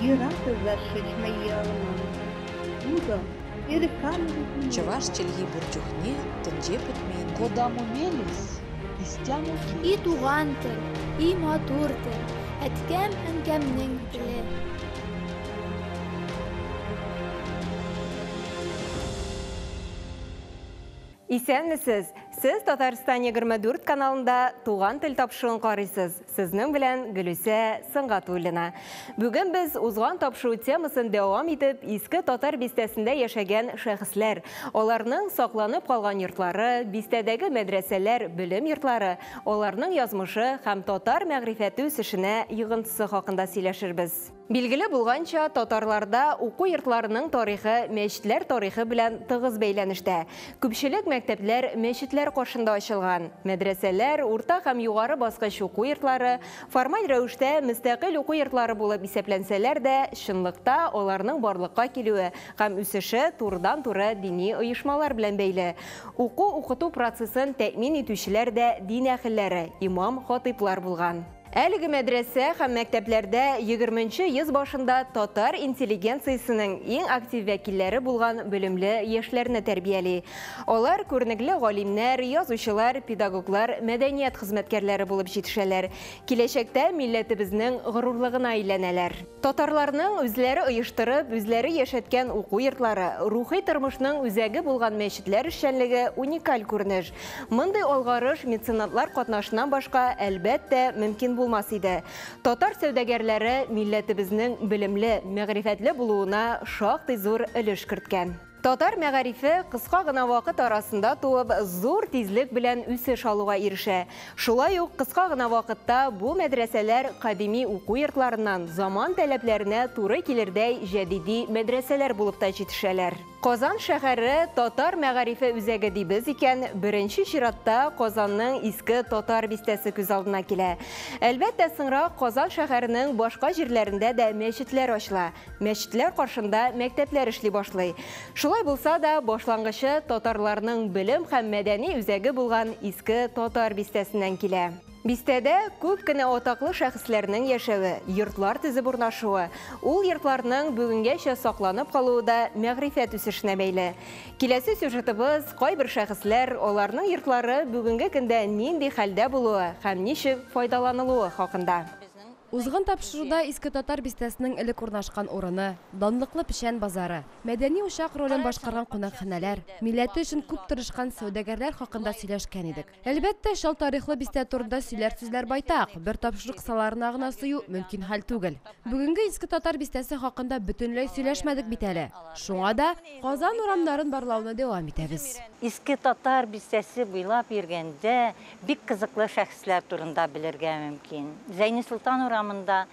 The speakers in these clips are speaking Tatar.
Не рада зашить мои алмазы. Чӑваш чӗлхи пур чухне тӗнче пӗтмен. Кодамо мелесь, истямо И келесь. туган тел, и матур тел, әткәм-әнкәмнең теле. Исәнмесез! Сез Татарстан 24 каналында Туган тел тапшыруын карыйсыз. Сезнең белән Гөлүсә Сөнгатуллина. Бүген без узган тапшыру темасын дәвам итеп, Иске Татар бистәсендә яшәгән шәхесләр, аларның сакланып калган йортлары, бистәдәге мәдрәсәләр, белем йортлары, аларның язмышы һәм татар мәгърифәте үсешенә йогынтысы хакында сөйләшербез. Билгеле булганча, татарларда уку йортларының тарихы мәчетләр тарихы белән тыгыз бәйләнештә. Күпчелек мәктәпләр мәчетләр каршында ачылган. Мәдрәсәләр, урта һәм югары баскыч уку йортлары формаль рәвештә мөстәкыйль уку йортлары булып исәпләнсәләр дә, чынлыкта аларның барлыкка килүе һәм үсеше турыдан-туры дини оешмалар белән бәйле. Уку-укыту процессын тәэмин итүчеләр дә дин әһелләре, имам-хатыйплар булган. Әлеге мәдрәсә һәм мәктәпләрдә егерменче йөз башында татар интеллигенциясенең иң актив вәкилләре булган белемле яшьләрне тәрбияли. Алар күренекле галимнәр, язучылар, педагоглар, мәдәният хезмәткәрләре булып җитешәләр. Киләчәктә милләтебезнең горурлыгына әйләнәләр. Татарларның үзләре оештырып, үзләре яшәткән уку йортлары, рухи тормышның үзәге булган мәчетләр эшчәнлеге уникаль күренеш. Мондый алгарыш меценатлар катнашыннан башка, әлбәттә, мөмкин булмас иде. Татар сәүдәгәрләре милләтебезнең белемле, мәгърифәтле булуына шактый зур өлеш керткән. Татар мәгарифе кыска гына вакыт арасында туып, зур тизлек белән үсеш алуга ирешә. Шулай ук кыска гына вакытта бу мәдрәсәләр кадими уку йортларыннан заман таләпләренә туры килердәй җәдиди мәдрәсәләр булып та җитешәләр. Казан шәһәре татар мәгарифе үзәге дибез икән, беренче чиратта Казанның Иске Татар бистәсе күз алдына килә. Әлбәттә, соңрак Казан шәһәренең башка җирләрендә дә мәчетләр ачыла. Мәчетләр каршында мәктәпләр эшли башлый. Шулай булса да, башлангычы татарларның белем һәм мәдәни үзәге булган Иске Татар бистәсеннән килә. Бистәдә күп кенә атаклы шәхесләрнең яшәве, йортлар төзеп урнашуы, ул йортларның бүгенгәчә сакланып калуы да мәгърифәт үсешенә бәйле. Киләсе сюжетыбыз кайбер шәхесләр, аларның йортлары бүгенге көндә нинди хәлдә булуы һәм ничек файдаланылуы хакында. Узган тапшыруда Иске Татар бистәсенең элек урнашкан урыны, данлыклы Печән базары, мәдәни учак ролен башкарган кунакханәләр, милләте өчен күп тырышкан сәүдәгәрләр хакында сөйләшкән идек. Әлбәттә, чал тарихлы бистә турында сөйләр сүзләр байтак, бер тапшыру кысаларына гына сыю мөмкин хәл түгел. Бүгенге Иске Татар бистәсе хакында бөтенләй сөйләшмәдек бит әле. Шуңа да Казан урамнарын барлауны дәвам итәбез. Иске Татар бистәсе буйлап йөргәндә бик кызыклы шәхесләр турында белергә мөмкин. Зәйни Солтан урамында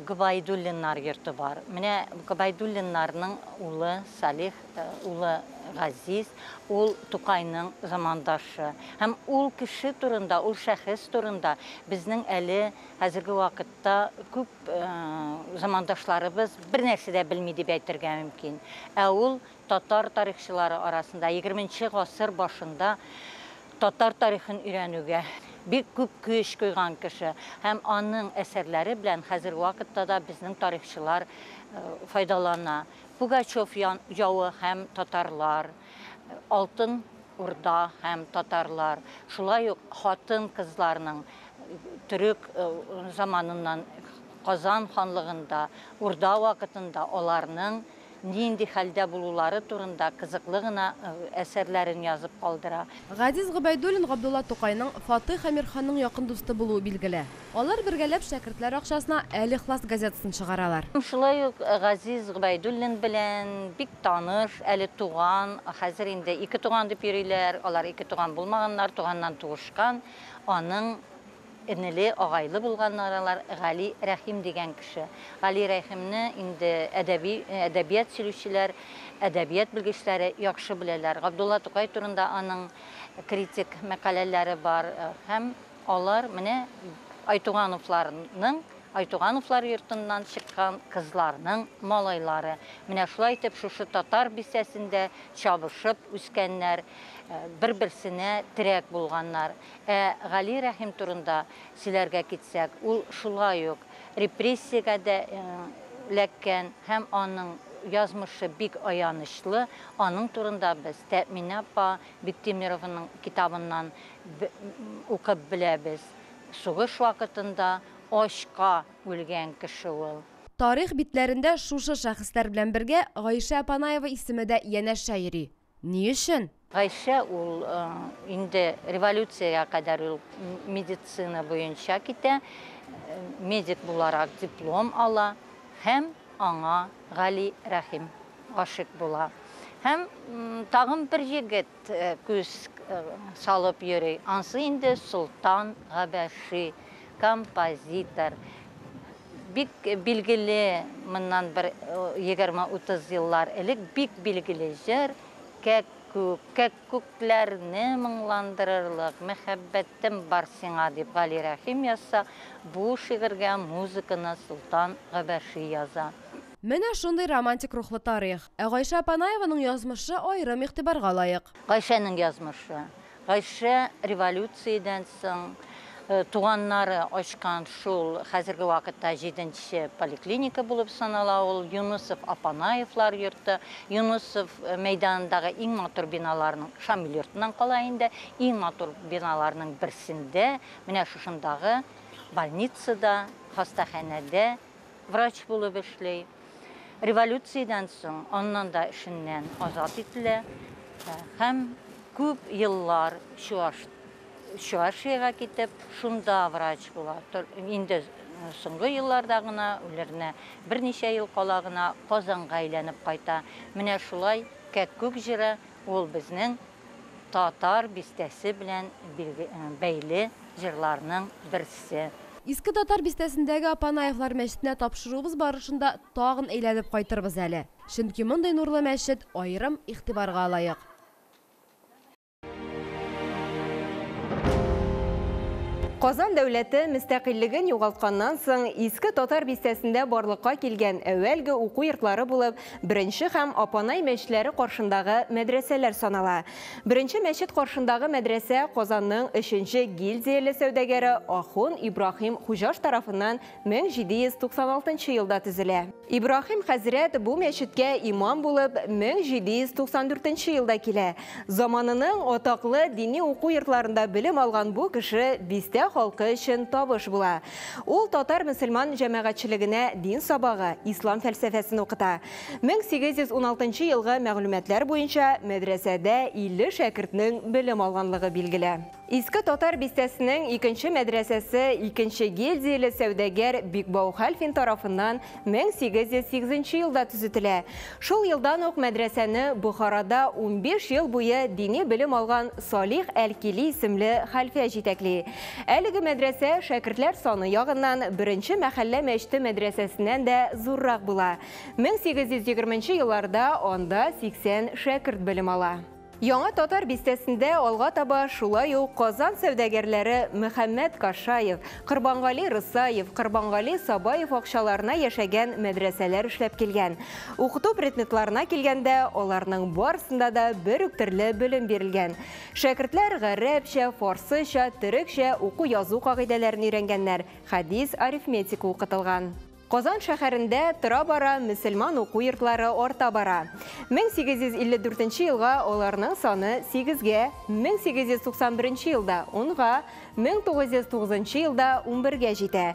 Гобәйдуллиннар йорты бар. Менә Гобәйдуллиннарның улы Салих, улы Газиз, ул Тукайның замандашы. Һәм ул кеше турында, ул шәхес турында безнең әле хәзерге вакытта күп замандашларыбыз бер нәрсә дә белми дип әйтергә мөмкин. Ә ул татар тарихчылары арасында егерменче гасыр башында татар тарихын өйрәнүгә бик күп көч куйган кеше. Һәм аның әсәрләре белән хәзерге вакытта да безнең тарихчылар файдалана. Пугачев явы һәм татарлар, Алтын Урда һәм татарлар, шулай ук хатын-кызларның төрек заманыннан Казан ханлыгында, Урда вакытында аларның нинди хәлдә булулары турында кызыклы гына әсәрләрен язып калдыра. Газиз Гобәйдуллин Габдулла Тукайның Фатих Әмирханның якын дусты булуы билгеле. Алар бергәләп шәкертләр акчасына Әл-Ихлас газетасын чыгаралар. Шулай ук Газиз Гобәйдуллин белән бик таныш, әле туган, хәзер инде ике туган дип йөриләр, алар ике туган булмаганнар, туганнан туышкан, аның энеле, агайлы булганнар алар, Гали Рәхим дигән кеше. Гали Рәхимне инде әдәбият сөйлүчеләр, әдәбият белгечләре яхшы беләләр. Габдулла Тукай турында аның критик мәкаләләре бар һәм алар менә Айтугановлар йортыннан чыккан кызларның малайлары. Менә шулай итеп шушы татар бистәсендә чабышып үскәннәр, бер-берсенә терәк булганнар. Ә Гали Рәхим турында сөйләргә китсәк, ул шулай ук репрессиягә дә эләккән һәм аның язмышы бик аянычлы. Аның турында без Тәэминә апа Биктимированың китабыннан укып беләбез. Сугыш вакытында ачка үлгән кеше ул. Тарих битләрендә шушы шәхесләр белән бергә Гайшә Апанаева исеме дә янәшә йөри. Ни өчен? Гайшә ул инде революциягә кадәр ул медицина буенча китә, медик буларак диплом ала һәм аңа Гали Рәхим гашыйк була. Һәм тагын бер егет күз салып йөри. Ансы инде Солтан Габәши, композитор. Бик билгеле, моннан бер 20-30 еллар элек бик билгеле җыр Кәккүк, кәккүкләрне моңландырырлык мәхәббәтем бар сиңа дип Гали Рәхим язса, бу шигырьгә музыканы Солтан Габәши яза. Менә шундый романтик рухлы тарих. Ә Гайшә Апанаеваның язмышы аерым игътибарга лаек. Гайшәнең язмышы. Гайшә революциядән соң туганнары ачкан шул хәзерге вакытта 7нче поликлиника булып санала ул, Юнусов Апанаевлар йорты. Юнусов мәйданындагы иң матур биналарның, Шамил йортыннан кала инде, иң матур биналарның берсендә, менә шушындагы больницада, хастаханәдә врач булып эшли. Революциядән соң аннан да эшеннән азат ителә һәм күп еллар Чуашиягә китеп, шунда врач була. Инде соңгы елларда гына, үләренә берничә ел кала гына Казанга әйләнеп кайта. Менә шулай Кәккүк җыры ул безнең татар бистәсе белән бәйле җырларның берсе. Иске татар бистәсендәге Апанаевлар мәчетенә тапшыруыбыз барышында тагын әйләнеп кайтырбыз әле. Чөнки мондый нурлы мәчет аерым игътибарга лаек. Казан дәүләте мөстәкыйльлеген югалтканнан соң Иске татар бистәсендә барлыкка килгән әүвәлге уку йортлары булып беренче һәм Апанай мәчетләре каршындагы мәдрәсәләр санала. Беренче мәчет каршындагы мәдрәсә Казанның 3нче гильдияле сәүдәгәре Ахун Ибраһим Хуҗаш тарафыннан 1796 елда төзелә. Ибраһим хәзрәт бу мәчеткә имам булып 1794 елда килә. Заманының атаклы дини уку йортларында белем алган бу кеше бистә халкы өчен табыш була. Ул татар мөселман җәмәгатьчелегенә дин сабагы, ислам фәлсәфәсен укыта. 1816 елгы мәгълүматлар буенча мәдрәсәдә 50 шәкертнең белем алганлыгы билгеле. Иске татар бистәсенең икенче мәдрәсәсе икенче гильдияле сәүдәгәр Бикбау Хәлфин тарафыннан 1808 елда төзетелә. Шул елдан ук мәдрәсәне Бухарада 15 ел буе дини белем алган Салих Әл-Кили исемле хәлфә җитәкли. Әлеге мәдрәсә шәкертләр саны ягыннан беренче мәхәллә мәчете мәдрәсәсеннән дә зуррак була. 1820 елларда анда 80 шәкерт белем ала. Яңа татар бистәсендә алга таба шулай ук Казан сәүдәгәрләре Мөхәммәт Кашаев, Корбангали Рысаев, Корбангали Сабаев акчаларына яшәгән мәдрәсәләр эшләп килгән. Укыту предметларына килгәндә, аларның барысында да бер үк төрле белем бирелгән. Шәкертләр гарәпчә, фарсыча, төрекчә уку-язу кагыйдәләрен өйрәнгәннәр, хәдис, арифметика укытылган. Казан шәһәрендә тора-бара мөселман уку йортлары арта бара. 1854 елга аларның саны 8-гә, 1891 елда 10-га, 1909 елда 11-гә җитә.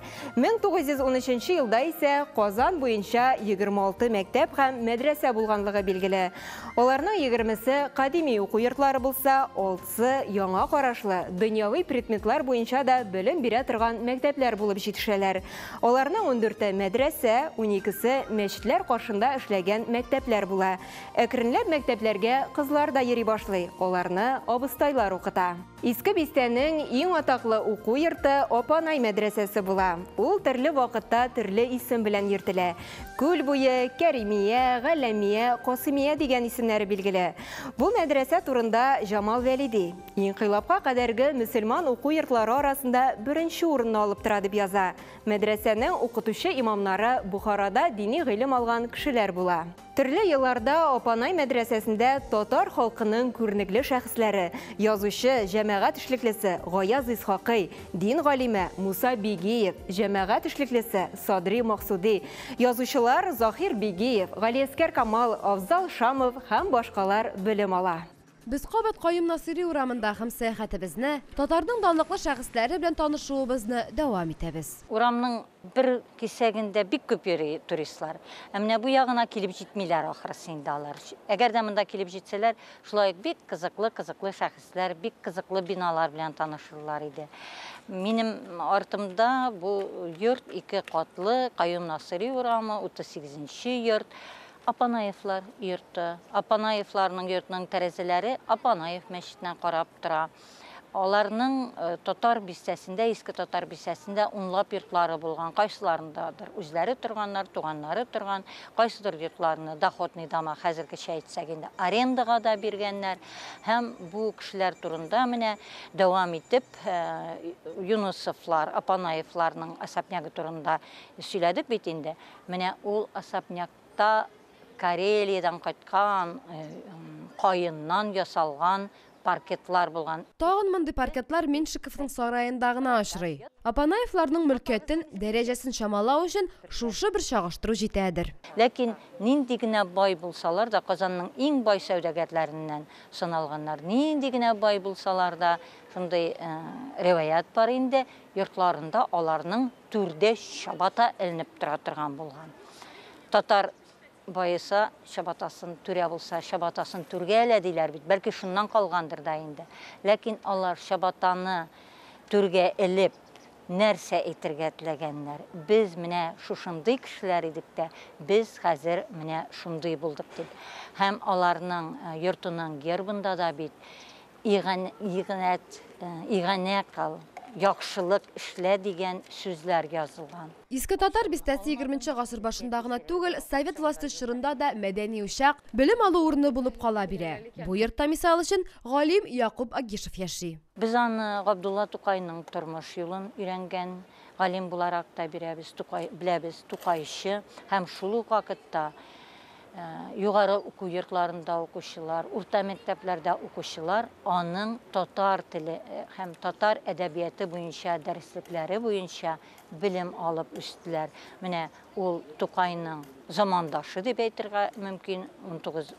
1913 елда исә Казан буенча 26 мәктәп һәм мәдрәсә булганлыгы билгеле. Аларның 20-се кадими уку йортлары булса, 6-сы яңа карашлы, дөньяви предметлар буенча да белем бирә торган мәктәпләр булып җитешәләр. Аларның 14-е мәдрәсә, 12-се мәчетләр каршында эшләгән мәктәпләр була. Әкренләп мәктәпләргә кызлар да йөри башлый, аларны абыстайлар укыта. Иске бистәнең иң атаклы уку йорты Апанай мәдрәсәсе була. Ул төрле вакытта төрле исем белән йөртелә. Күл буе, Кәримия, Галәмия, Касымия дигән исемнәре билгеле. Бу мәдрәсә турында Җамал Вәлиди инкыйлабка кадәрге мөселман уку йортлары арасында беренче урынны алып тора дип яза. Мәдрәсәнең укытучы имамнары имамнары Бухарада дини гыйлем алган кешеләр була. Төрле елларда Апанай мәдрәсәсендә татар халкының күренекле шәхесләре, язучы, җәмәгать эшлеклесе Гаяз Исхакый, дин галиме Муса Бигиев, җәмәгать эшлеклесе Садри Максуди, язучылар Захир Бигиев, Галиәскәр Камал, Афзал Шамов һәм башкалар белем ала. Без кабат Каюм Насыйри урамында һәм сәяхәтебезне, татарның данлыклы шәхесләре белән танышуыбызны дәвам итәбез. Урамның бер кисәгендә бик күп йөри туристлар. Ә менә бу ягына килеп җитмиләр ахрысы инде алар. Әгәр дә монда килеп җитсәләр, шулай ук бик кызыклы, кызыклы шәхесләр, бик кызыклы биналар белән танышырлар иде. Минем артымда бу йорт ике катлы, Каюм Насыйри урамы, 38 йорт. Апанаевлар йорты. Апанаевларның йортының тәрәзәләре Апанаев мәчетенә карап тора. Аларның татар бистәсендә, иске татар бистәсендә унлап йортлары булган. Кайсыларындадыр үзләре торганнар, туганнары торган, кайсыдыр йортларны доходный дома, хәзергечә әйтсәк инде, арендага да биргәннәр. Һәм бу кешеләр турында менә дәвам итеп Юнусовлар, Апанаевларның особнягы турында сөйләдек бит инде. Менә ул особнякта Карелиядән кайткан, каеннан ясалган паркетлар булган. Тагын мондый паркетлар Меньшиковның сараенда гына очрый. Апанаевларның мөлкәтен, дәрәҗәсен чамалау өчен шушы бер чагыштыру җитәдер. Ләкин нинди генә бай булсалар да, Казанның иң бай сәүдәгәрләреннән саналганнар, нинди генә бай булсалар да, шундый риваять бар инде, йортларында аларның түрдә чабата эленеп тора торган булган. Татар байыса чабатасын түрә булса, чабатасын түргә элә диләр бит, бәлки шуннан калгандыр да инде. Ләкин алар чабатаны түргә элеп нәрсә әйтергә теләгәннәр? Без менә шушындый кешеләр идек тә, без хәзер менә шундый булдык дип. Һәм аларның йортының гербында да бит иганә кыл, яхшылык эшлә дигән сүзләр язылган. Иске татар бистәсе 20 гасыр башында гына түгел, совет власте чорында да мәдәни учак, белем алу урыны булып кала бирә. Бу йортта, мисал өчен, галим Якуб Агишев яши. Без аны Габдулла Тукайның тормыш юлын өйрәнгән галим буларак та бирәбез, Тукай, беләбез, Тукайчы һәм шул ук вакытта югары уку йортларында укучылар, урта мәктәпләрдә укучылар аның татар теле һәм татар әдәбияты буенча дәреслекләре буенча белем алып үстеләр. Менә ул Тукайның замандашы дип әйтергә мөмкин, 19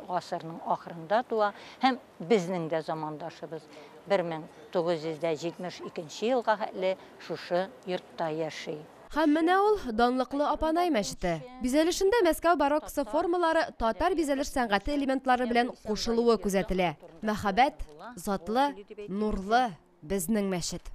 гасырның ахырында туа һәм безнең дә замандашыбыз 1972 елга хәтле шушы йортта яши. Һәм менә ул данлыклы Апанай мәчете. Бизәлешендә Мәскәү бароккосы формалары татар бизәлеш сәнгате элементлары белән кушылуы күзәтелә. Мәһабәт, затлы, нурлы безнең мәчет.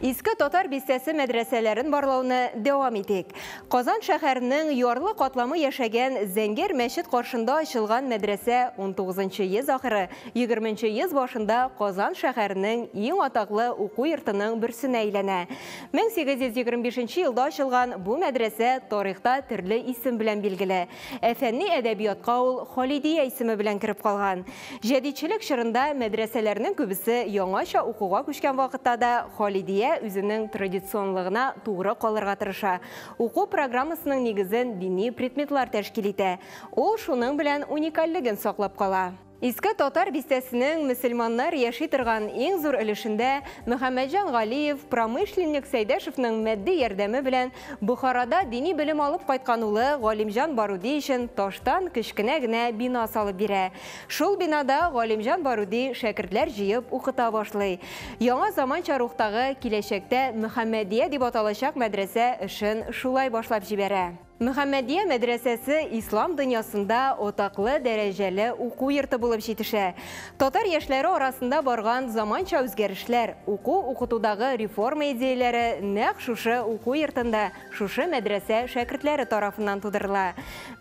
Иске татар бистәсе мәдрәсәләрен барлауны дәвам итик. Казан шәһәренең ярлы катламы яшәгән Зәңгәр мәчет каршында ачылган мәдрәсә 19 йөз ахыры, 20 йөз башында Казан шәһәренең иң атаклы уку йортының берсенә әйләнә. 1825 елда ачылган бу мәдрәсә тарихта төрле исем белән билгеле. Ә фәнни әдәбиятка ул Халидия исеме белән кереп калган. Җәдидчелек чорында мәдрәсәләрнең күбесе яңача укуга күчкән вакытта да Халидия үзенең традиционлыгына тугры калырга тырыша. Уку программасының нигезен дини предметлар тәшкил итә. Ул шуның белән уникальлеген саклап кала. Иске татар бистәсенең мөселманнар яши торган иң зур өлешендә Мөхәммәтҗан Галиев промышленник Сәйдәшевнең матди ярдәме белән Бухарада дини белем алып кайткан улы Галимҗан Баруди өчен таштан кечкенә генә бина салып бирә. Шул бинада Галимҗан Баруди шәкертләр җыеп укыта башлый. Яңа заманча рухтагы киләчәктә Мөхәммәдия дип аталачак мәдрәсә эшен шулай башлап җибәрә. Мөхәммәдия мәдрәсәсе ислам дөньясында атаклы дәрәҗәле уку йорты булып җитешә. Татар яшьләре арасында барган заманча үзгәрешләр, уку-укытудагы реформа идеяләре нәкъ шушы уку йортында, шушы мәдрәсә шәкертләре тарафыннан тудырыла.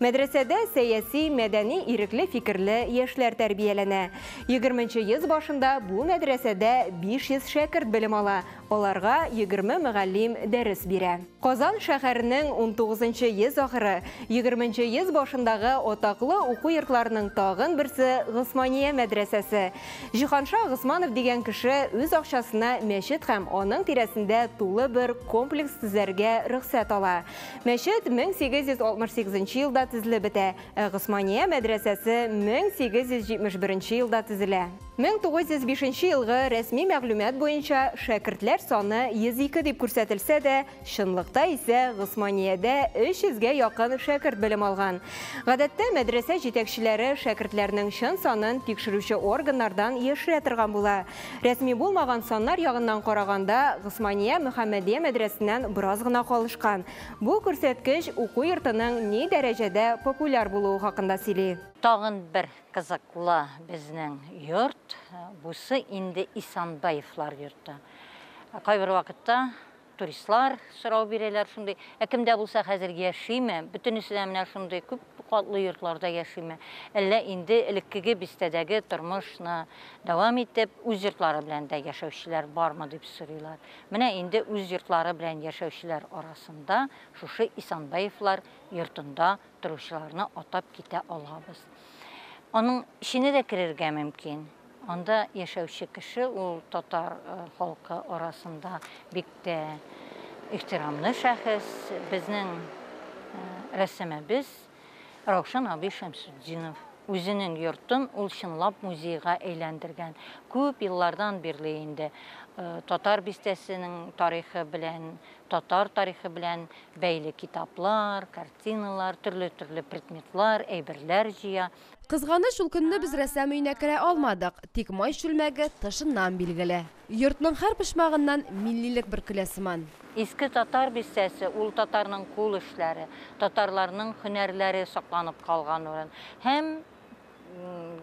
Мәдрәсәдә сәяси, мәдәни, ирекле фикерле яшьләр тәрбияләнә. 20 йөз башында бу мәдрәсәдә 500 шәкерт белем ала. Аларга 20 мөгаллим дәрес бирә. Казан шәһәренең 19 йөз Йөз ахыры, 20 йөз башындагы атаклы уку йортларының тагын берсе Госмания мәдрәсәсе. Җиһанша Госманов дигән кеше үз акчасына мәчет һәм аның тирәсендә тулы бер комплекс төзәргә рөхсәт ала. Мәчет 1868 елда төзелеп бетә, ә Госмания мәдрәсәсе 1871 елда төзелә. 1905 елгы рәсми мәгълүмат буенча шәкертләр саны 102 дип күрсәтелсә дә, чынлыкта исә Госманиядә 300гә якын шәкерт белем алган. Гадәттә мәдрәсә җитәкчеләре шәкертләрнең чын санын тикшерүче органнардан яшерә торган була. Рәсми булмаган саннар ягыннан караганда, Госмания Мөхәммәдия мәдрәсеннән бераз гына калышкан. Бу күрсәткеч уку йортының ни дәрәҗәдә популяр булуы хакында сөйли. Тагын бер кызыклы безнең йорт, бусы инде Исанбаевлар йорты. Кайбер вакытта туристлар сорау бирәләр шундый, ә кемдә булса хәзер яшиме, бөтенесе дә менә шундый күп катлы йортларда яшиме, әллә инде элеккеге бистәдәге тормышны дәвам итеп, үз йортлары белән дә яшәүчеләр бармы дип сорыйлар. Менә инде үз йортлары белән яшәүчеләр арасында шушы Исанбаевлар йортында торучыларны атап китә алабыз. Аның эченә дә керергә мөмкин. Анда яшәүче кеше ул татар халкы арасында бик тә ихтирамлы шәхес. Безнең рәссамыбыз Раушан абый Шәмсетдинов үзенең йортын ул чынлап музейга әйләндергән. Күп еллардан бирле инде татар бистәсенең тарихы белән, татар тарихы белән бәйле китаплар, картиналар, төрле-төрле предметлар, әйберләр җыя. Кызганыч, ул көнне без рәссам өенә керә алмадык, тик май чүлмәге тышыннан билгеле. Йортның һәр почмагыннан миллилек бөркелә сыман. Иске татар бистәсе ул татарның кул эшләре, татарларның һөнәрләре сакланып калган урын. Һәм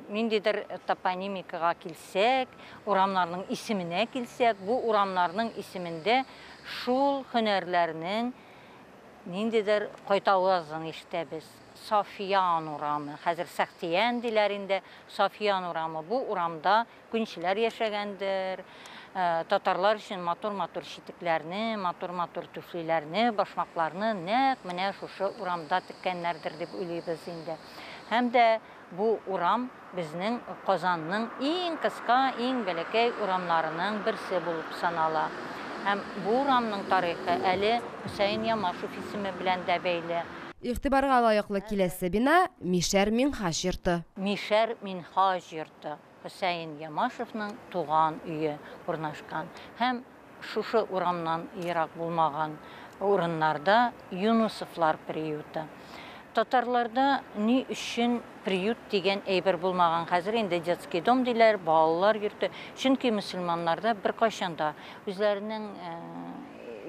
ниндидер топонимикага килсәк, урамнарның исеменә килсәк, бу урамнарның исемендә шул һөнәрләрнең ниндидер кайтавазын ишетәбез. Сафиян урамы, хәзер Сәхтиян диләр инде, Сафиян урамы. Бу урамда күнчеләр яшәгәндер, татарлар өчен матур-матур читекләрне, матур-матур түфлиләрне, башмакларны нәкъ менә шушы урамда теккәннәрдер дип уйлыйбыз инде. Һәм дә бу урам безнең Казанның иң кыска, иң бәләкәй урамнарының берсе булып санала. Һәм бу урамның тарихы әле Хөсәен Ямашев исеме белән дә бәйле. Игътибарга лаеклы киләсе бина Мишәр Минһаҗ йорты. Мишәр Минһаҗ йорты Хөсәен Ямашевның туган өе урнашкан. Һәм шушы урамнан ерак булмаган урыннарда Юнусовлар приюты. Татарларда ни өчен приют дигән әйбер булмаган? Хәзер инде детский дом диләр, балалар йорты. Чөнки мөселманнарда беркайчан да үзләренең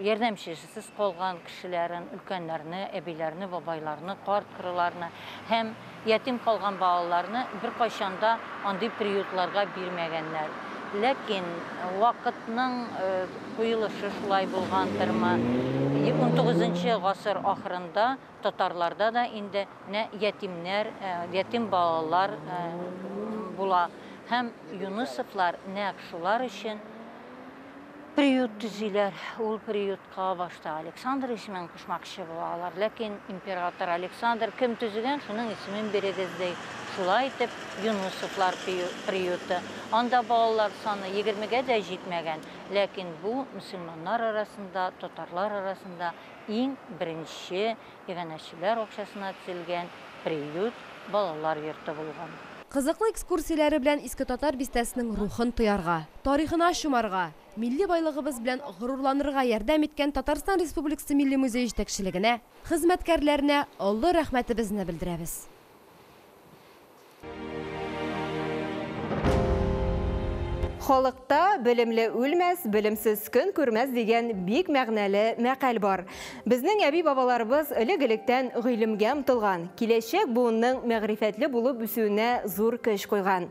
ярдәмчесез калган кешеләрен, өлкәннәрне, әбиләрне, бабайларны, карт-корыларны һәм ятим калган балаларны беркайчан да андый приютларга бирмәгәннәр. Ләкин вакытның куелышы шулай булгандырмы? 19 гасыр ахырында татарларда да инде менә ятимнәр, ятим балалар була. Һәм Юнусовлар нәкъ шулар өчен приют төзиләр. Ул приютка башта Александр исемен кушмакчы булалар. Ләкин император Александр кем төзегән, шуның исемен бирегез ди. Шулай итеп Юнусовлар приюты. Анда балалар саны 20гә дә җитмәгән. Ләкин бу мөселманнар арасында, татарлар арасында иң беренче иганәчеләр акчасына төзелгән приют балалар йорты булган. Кызыклы экскурсияләре белән Иске Татар бистәсенең рухын тоярга, тарихына чумарга, милли байлыгыбыз белән горурланырга ярдәм иткән Татарстан Республикасы Милли музее җитәкчелегенә, хезмәткәрләренә олы рәхмәтебезне белдерәбез. Халыкта белемле үлмәс, белемсез көн күрмәс дигән бик мәгънәле мәкаль бар. Безнең әби-бабаларыбыз элек-электән гыйлемгә омтылган, киләчәк буынның мәгърифәтле булып үсүенә зур көч куйган.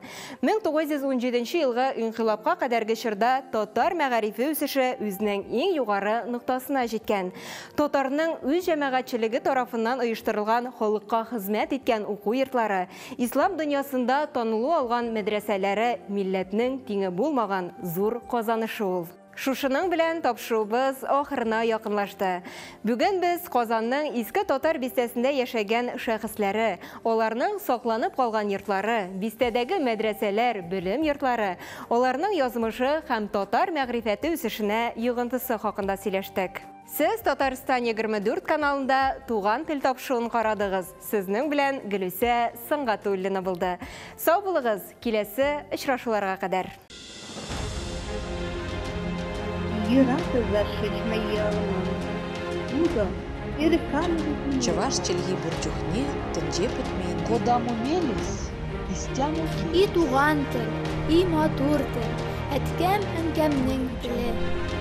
1917 елгы инкыйлабка кадәрге чорда татар мәгарифе үсеше үзенең иң югары ноктасына җиткән. Татарның үз җәмәгатьчелеге тарафыннан оештырылган халыкка хезмәт иткән уку йортлары, ислам дөньясында танылу алган мәдрәсәләре милләтнең тиңе булмаган зур казанышы ул. Шушының белән тапшыруыбыз ахырына якынлашты. Бүген без Казанның Иске Татар бистәсендә яшәгән шәхесләре, аларның сакланып калган йортлары, бистәдәге мәдрәсәләр, белем йортлары, аларның язмышы һәм татар мәгърифәте үсешенә йогынтысы хакында сөйләштек. Сез Татарстан 24 каналында Туган тел тапшыруын карадыгыз. Сезнең белән Гөлүсә Сөнгатуллина булды. Сау булыгыз, киләсе очрашуларга кадәр. Чӑваш чӗлхи пур чухне тӗнче пӗтмен. Кодамо мелесь, истямо И туган тел, и матур тел, әткәм-әнкәмнең теле.